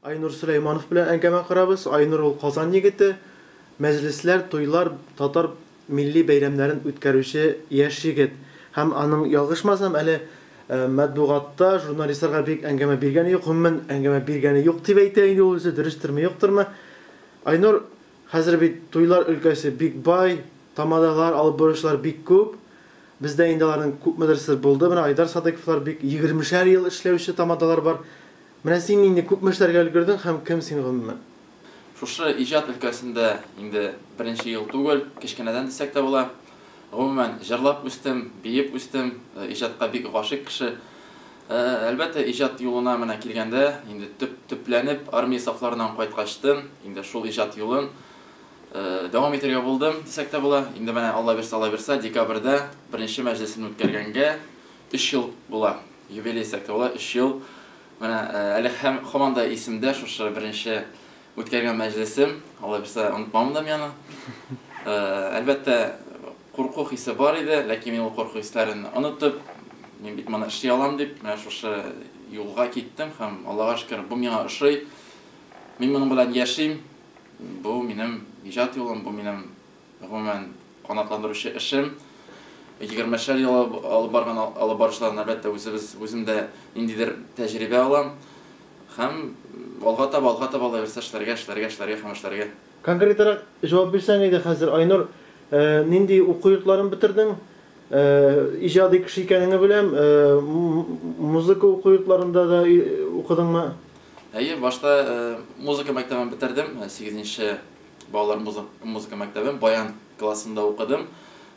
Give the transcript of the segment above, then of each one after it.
Айнур Сөләйманов белән әңгәмә корабыз. Айнур ул Казан егете. Мәҗлесләр, туйлар, татар милли бәйрәмнәрен үткәрүче яшь егет. Һәм аның, ялгышмасам, әле матбугатта журналистларга бик әңгәмә биргәне юк, гомумән әңгәмә биргәне юк дип әйтә инде ул үзе, дөрестерме, юктырмы. Айнур, хәзер бит туйлар өлкәсе бик бай, тамадалар, алып баручылар бик күп. Бездә инде аларның күпмедерсе булды. Менә Айдар Садыйковлар бик егермешәр ел эшләүче тамадалар бар. Менә син инде күпме эшләргә өлгердең һәм кем син гомумән? Шушы иҗат өлкәсендә инде беренче ел түгел, кечкенәдән дисәк тә була. Гомумән, җырлап үстем, биеп үстем, иҗатка бик гашыйк кеше. Әлбәттә, иҗат юлына менә килгәндә, инде төп төпләнеп, армия сафларыннан кайткачтын, инде шул иҗат юлын дәвам итәргә булдым, дисәк тә була. Инде менә Алла бирсә, Алла бирсә, декабрьдә беренче мәҗлесемне үткәргәнгә өч ел була. Юбилей дисәк тә була, өч ел. Менә әле һәм һаман да исемдә шушы беренче үткәргән мәҗлесем. Алла бирсә, онытмам да мин аны. Әлбәттә, курку хисе бар иде, ләкин мин ул курку хисләрен онытып, мин бит моны эшли алам дип, менә шушы юлга киттем һәм Аллага шөкер, бу миңа ошый. Мин моның белән яшим. Бу минем иҗат юлым, бу минем гомумән канатландыручы эшем. Егермешәр ел алып барган алып баручылардан, әлбәттә, үзебез, үзем дә ниндидер тәҗрибә алам. Һәм алга таба, алга таба алла бирсә, эшләргә, эшләргә, эшләргә һәм эшләргә. Конкретрак җавап бирсәң иде хәзер, Айнур, нинди уку йортларын бетердең? Иҗади кеше икәнеңне беләм, музыка уку йортларында да укыдыңмы? Әйе, башта музыка мәктәбен бетердем, сигезенче балалар музыка мәктәбен, баян классында укыдым.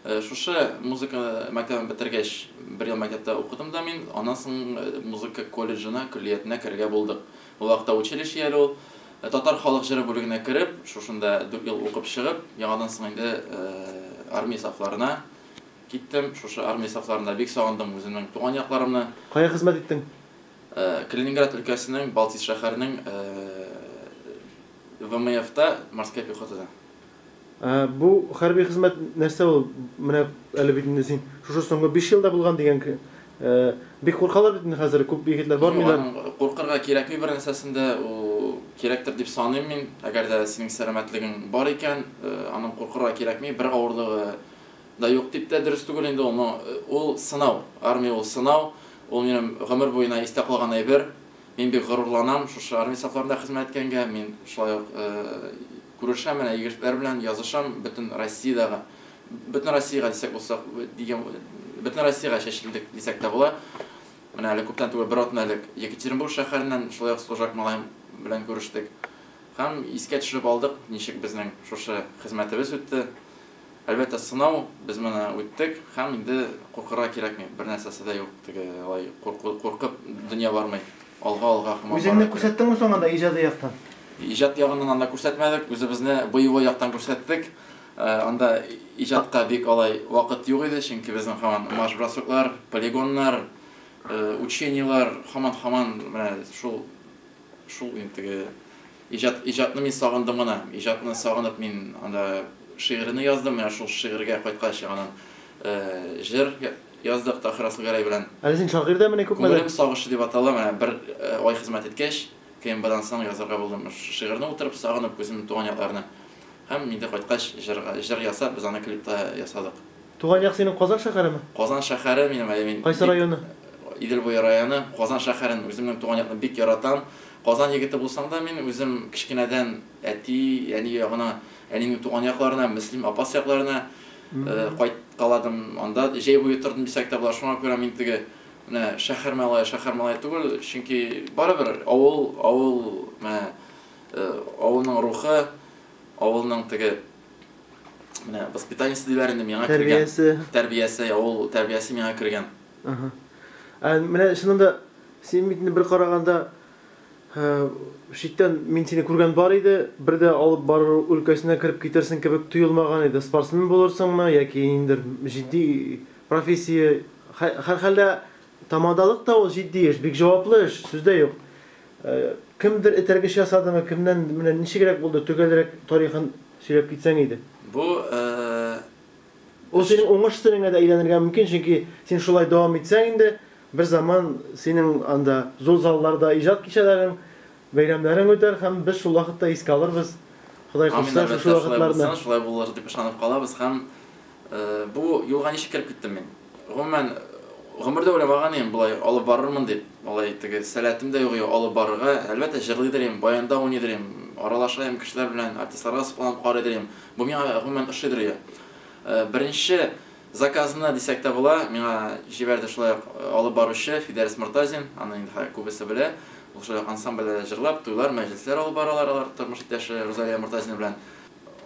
Шушы музыка мәктәбен бетергәч, бер ел мәктәптә укыдым да мин, аннан соң музыка колледжына, көллиятенә керергә булдык. Ул вакытта училище әле ул. Татар халык җыры бүлегенә кереп, шушында 4 ел укып чыгып, яңадан соң инде армия сафларына киттем. Шушы армия сафларында бик сагындым үземнең туган якларымны. Кая хезмәт иттең? Калининград өлкәсенең Балтийск шәһәренең ВМФта, морская пехотада. Ә, бу хәрби хезмәт нәрсә ул? Менә әле бит инде син шушы соңгы 5 елда булган дигән бик куркалар бит инде хәзер, күп егетләр бармыйлар. Юк, аның куркырга кирәкми бер нәрсәсендә, ул кирәктер дип саныйм мин. Әгәр дә синең сәламәтлегең бар икән, аның куркырга кирәкми, бер авырлыгы да юк дип тә дөрес түгел инде ул, но ул сынау, армия ул сынау, ул минем гомер буена истә калган әйбер. Мин бик горурланам шушы армия сафларында хезмәт иткәнгә. Мин шулай ук күрешәм менә егетләр белән, язышам бөтен Россиядәге, бөтен Россиягә дисәк булсак, дигән, бөтен Россиягә чәчелдек дисәк тә була. Менә әле күптән түгел бер атна элек Екатеринбург шәһәреннән шулай ук служак малаем белән күрештек. Һәм искә төшереп алдык, ничек безнең шушы хезмәтебез үтте. Әлбәттә, сынау, без моны үттек һәм инде куркырга кирәкми, бер нәрсәсе дә юк, теге алай курку, куркып дөнья бармый. Алга, алга һаман Үзеңне барырга кирәк. күрсәттеңме соң анда иҗади яктан? Иҗат ягыннан анда күрсәтмәдек, үзебезне боевой яктан күрсәттек. Анда иҗатка бик алай вакыт юк иде, чөнки безнең һаман марш-бросоклар, полигоннар, учениелар, һаман-һаман менә шул Шул инде теге иҗат, иҗатны мин сагындым гына. Иҗатны сагынып мин анда шигырьне яздым. Менә шул шигырьгә кайткач яңадан җыр яздык Таһир Асылгәрәй белән. Әле син шагыйрь дә мени күпмедер? Күңелем сагышы дип атала. Менә бер ай хезмәт иткәч, КМБдан соң язарга булдым шушы шигырьне утырып, сагынып үземнең туган якларны. Һәм инде кайткач җырга, җыр ясап, без аны клипта ясадык. Туган як синең Казан шәһәреме? Казан шәһәре минем, әйе, мин Кайсы бик районы? Идел буе районы, Казан шәһәрен, үземнең туган якны бик яратам. Казан егете булсам да, мин үзем кечкенәдән әти, әни ягына, әнинең туган якларына, Мөслим, Апас якларына кайткаладым. Анда җәй буе тордым дисәк тә була. Шуңа күрә мин теге менә шәһәр малае, шәһәр малае түгел, чөнки барыбер авыл, авыл, менә авылның рухы, авылның теге менә воспитаниесе диләр инде миңа кергән. Тәрбиясе. Тәрбиясе, авыл тәрбиясе миңа кергән. Ага. Ә менә чыннан да син бит инде бер караганда читтән мин сине күргән бар иде, бер дә алып бару өлкәсенә кереп китерсең кебек тоелмаган иде. Спортсмен булырсыңмы яки ниндидер җитди профессия? Һәрхәлдә тамадалык та ул җитди эш, бик җаваплы эш, сүз дә юк. Кемдер этәргеч ясадымы, кемнән, менә ничегрәк булды, төгәлрәк тарихын сөйләп китсәң иде. Бу Ул синең уңыш сереңә дә әйләнергә мөмкин, чөнки син шулай дәвам итсәң инде, бер заман синең анда зур залларда иҗат кичәләрең, бәйрәмнәрең үтәр һәм без шул вакытта искә алырбыз. Ходай кушса, шушы вакытларны. Шулай булыр дип ышанып калабыз һәм бу юлга ничек кереп киттем мин? Гомумән, гомердә уйламаган идем болай алып барырмын дип. Алай теге сәләтем дә юк иде алып барырга. Әлбәттә, җырлыйдыр идем, баянда уйныйдыр идем, аралаша идем кешеләр белән, артистларга сокланып карыйдыр идем. Бу миңа гомумән ошыйдыр иде. Беренче заказны дисәк тә була, миңа җибәрде шулай ук алып баручы Фидәрис Мортазин, аны инде хәзер күбесе белә. Ул шулай ук ансамбльдә дә җырлап, туйлар, мәҗлесләр алып баралар алар тормыш иптәше Рузалия Мортазина белән.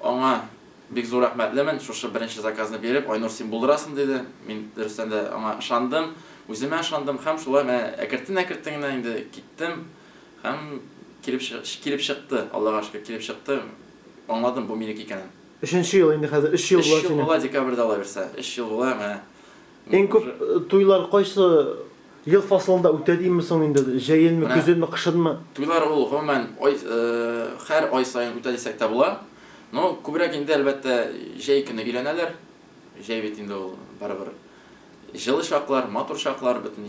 Аңа бик зур рәхмәтлемен, шушы беренче заказны биреп, Айнур, син булдырасың, диде. Мин дөрестән дә аңа ышандым, үземә ышандым һәм шулай менә әкертен-әкертен генә инде киттем һәм килеп килеп чыкты, Аллага шөкер, килеп чыкты. Аңладым, бу минеке икәнен. Өченче ел инде хәзер, өч ел була синең. Өч ел була декабрьдә ала бирсә. Өч ел була, менә. Иң күп туйлар кайсы ел фасылында үтә димме соң инде? Җәенме, көзенме, кышынмы? Туйлар ул гомумән ай, һәр ай саен үтә дисәк тә була. Но күбрәк инде, әлбәттә, җәй көне өйләнәләр. Җәй бит инде ул барыбер җылы чаклар, матур чаклар, бөтен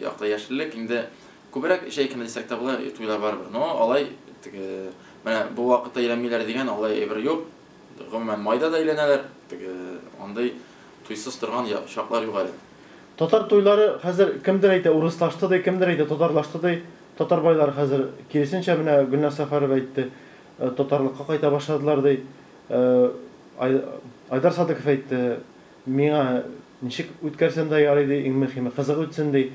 якта яшеллек. Инде күбрәк җәй көне дисәк тә була, туйлар барыбер. Но алай теге менә бу вакытта өйләнмиләр дигән алай әйбер юк. Гомумән, майда да өйләнәләр. Теге андый туйсыз торган чаклар юк әле. Татар туйлары хәзер кемдер әйтә урыслашты ди, кемдер әйтә татарлашты ди. Татар байлары хәзер киресенчә, менә Гөлназ Сәфәрова әйтте, татарлыкка кайта башладылар ди. Айдар Садыков әйтте, миңа ничек үткәрсәм дә ярый ди, иң мөһиме кызык үтсен ди.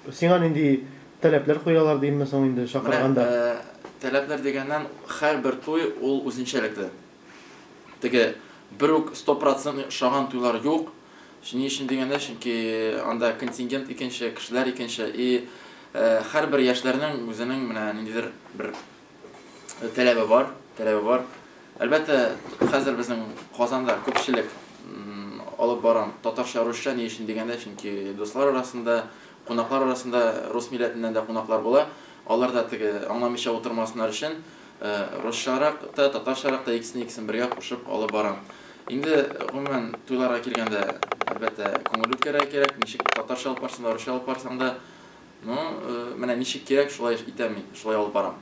Сиңа нинди таләпләр куялар димме соң инде чакырганда? Таләпләр дигәннән, һәрбер туй ул үзенчәлекле. Теге бер үк 100% ошаган туйлар юк. Ни өчен дигәндә, чөнки анда контингент икенче, кешеләр икенче. И һәрбер яшьләрнең үзенең менә ниндидер бер таләбе бар, таләбе бар. Әлбәттә, хәзер безнең Казанда күпчелек алып барам татарча, русча, ни өчен дигәндә, чөнки дуслар арасында, кунаклар арасында рус милләтеннән дә кунаклар була. Алар да теге аңламыйча утырмасыннар өчен русчарак та, татарчарак та икесен бергә кушып алып барам. Инде гомумән туйларга килгәндә, әлбәттә, күңел үткәрергә кирәк. Ничек татарча алып барсаң да, русча алып барсаң да, ну, менә ничек кирәк, шулай итәм мин, шулай алып барам.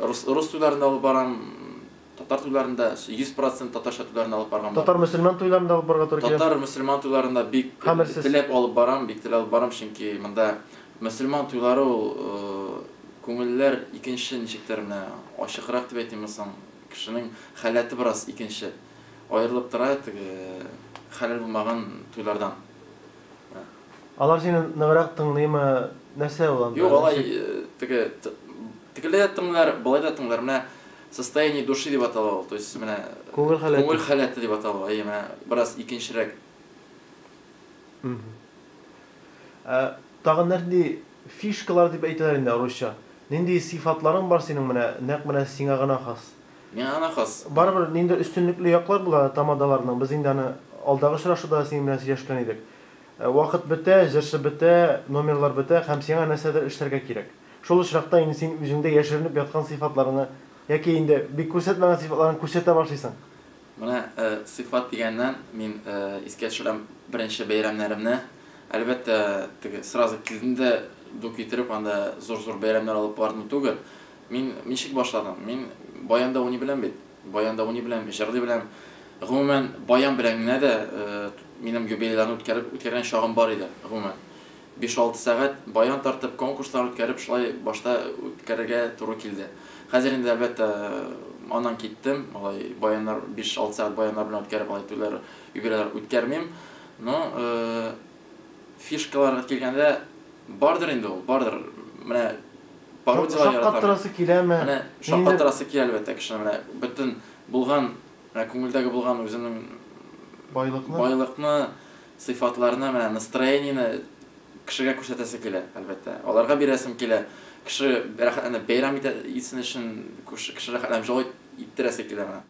Рус туйларында алып барам, татар туйларында 100% татарча туйларында алып барган. Татар мөселман туйларында алып барырга туры килә. Татар мөселман туйларында бик теләп алып барам, бик теләп алып барам, чөнки монда мөселман туйлары ул күңелләр икенче ничектер менә ачыграк дип әйтимме соң, кешенең халәте бераз икенче. Аерылып тора теге хәләл булмаган туйлардан. Алар сине ныграк тыңлыймы? Нәрсә ул анда? Юк, алай теге тегеләй дә тыңлар, болай да тыңлар. Менә состояние души дип атала ул. То есть менә күңел халәте. Күңел халәте дип атала. Әйе, менә бераз икенчерәк. Тагын нинди фишкалар дип әйтәләр инде русча? Нинди сыйфатларың бар синең менә, нәкъ менә сиңа гына хас? Миңа гына хас. Барыбер ниндидер өстенлекле яклар була тамадаларның. Без инде аны алдагы очрашуда синең белән сөйләшкән идек. Вакыт бетә, җырчы бетә, номерлар бетә һәм сиңа нәрсәдер эшләргә кирәк. Шул очракта инде син үзеңдә яшеренеп яткан сыйфатларыңны яки инде бик күрсәтмәгән сыйфатларыңны күрсәтә башлыйсың. Менә сыйфат дигәннән мин искә төшерәм беренче бәйрәмнәремне. Әлбәттә, теге сразу килдем дә ду китереп анда зур-зур бәйрәмнәр алып бардым түгел. Мин ничек башладым? Мин баянда уйный беләм бит. Баянда уйный беләм, җырлый беләм. Гомумән, баян белән генә дә минем юбилейларны үткәреп үткәргән чагым бар иде, гомумән. 5-6 сәгать баян тартып, конкурслар үткәреп, шулай башта үткәрергә туры килде. Хәзер инде, әлбәттә, аннан киттем. Алай баяннар 5-6 сәгать баяннар белән үткәреп, алай туйлар, юбилейлар үткәрмим. Но фишкаларга килгәндә, бардыр инде ул, бардыр. Менә пародиялар яратам. Шаккаттырасы киләме? Менә шаккаттырасы килә, әлбәттә, кешене. Менә бөтен булган, менә күңелдәге булган үземнең байлыкны, байлыкны, сыйфатларны, менә настроениене кешегә күрсәтәсе килә, әлбәттә. Аларга бирәсем килә. Кеше рәхәтләнеп бәйрәм итсен өчен, кеше рәхәтләнеп җал иттерәсе килә менә.